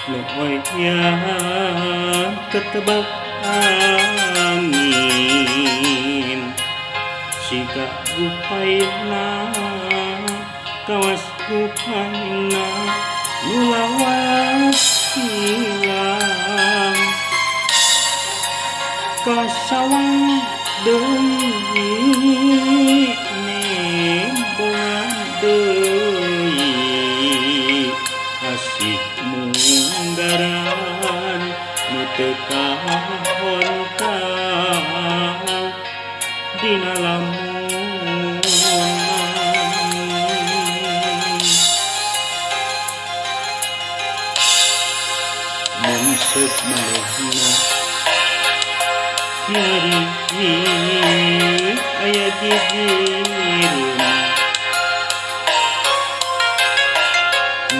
Nu oyang ketebak angin, siga gupaina, kawas gupaina nu lawas hilang. Kasawang deui, nembongan deui, asih munggaran nu teu kahontang dina lamunan. Mun seuk manehna kiwari aya gigireun,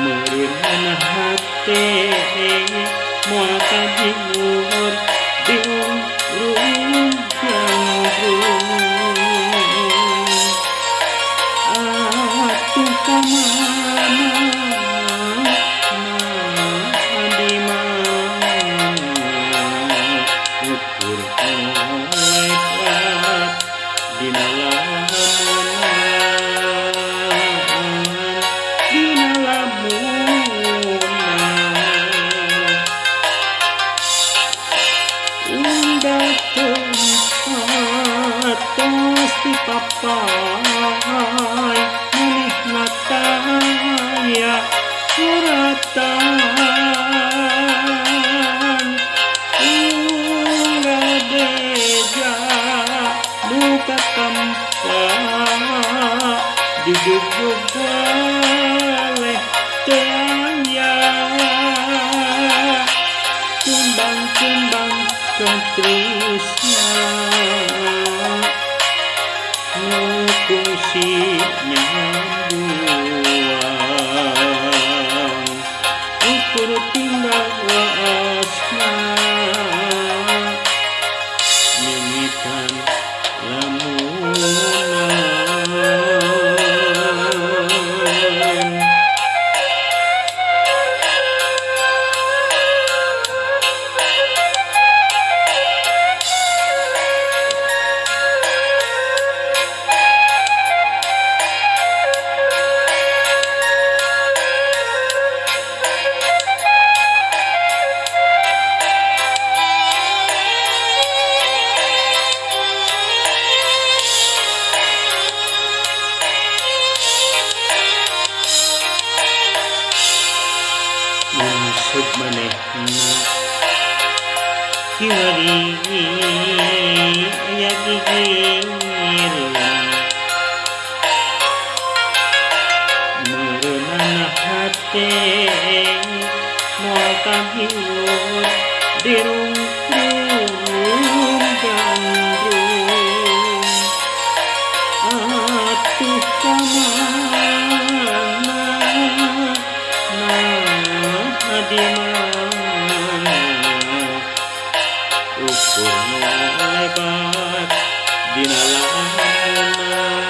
meureunana hate moal kagiur diungrung ganggrung. Atuh ka mana, nah di mana ukur lebat dina lamunan, dina lamunan. Unggal tempat tos dipapay, manehna taya suratan. Unggal beja nu katampa, dijugjug waleh teu aya. Kumbang-kumbang katresna nu kungsi nyambuang, ukur tinggal waasna nyengitan lamunan. Mun seuk manehna kiwari aya gigireun, meureunana hate moal kagiur dirungkrung gandrung. Atuh ka mana, nah di mana ukur nu lebat dina lamunan,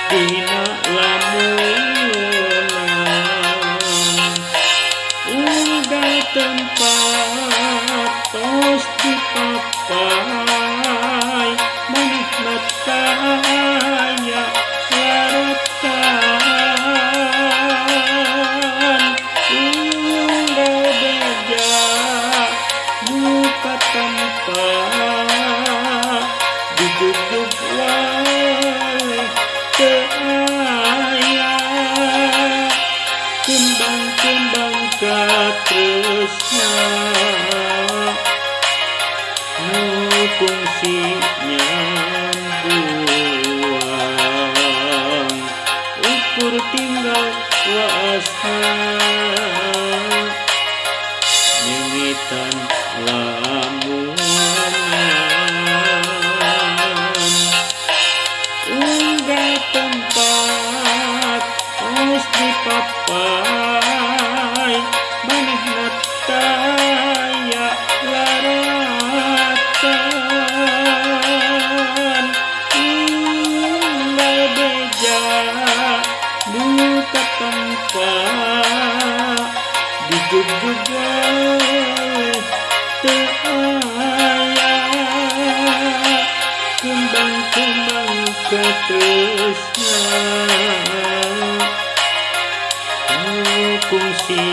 dina lamunan. Unggal tempat tos dipapay, manehna taya laratan. Unggal beja nu katampa, dijugjug waleh teu aya. Kumbang-kumbang katresna nu kungsi nyambuang, ukur tinggal waasna nyengitan lamunan. Unggal tempat tos dipapay, manehna taya laratan. Unggal beja nu katampa, Katresna nu kungsi.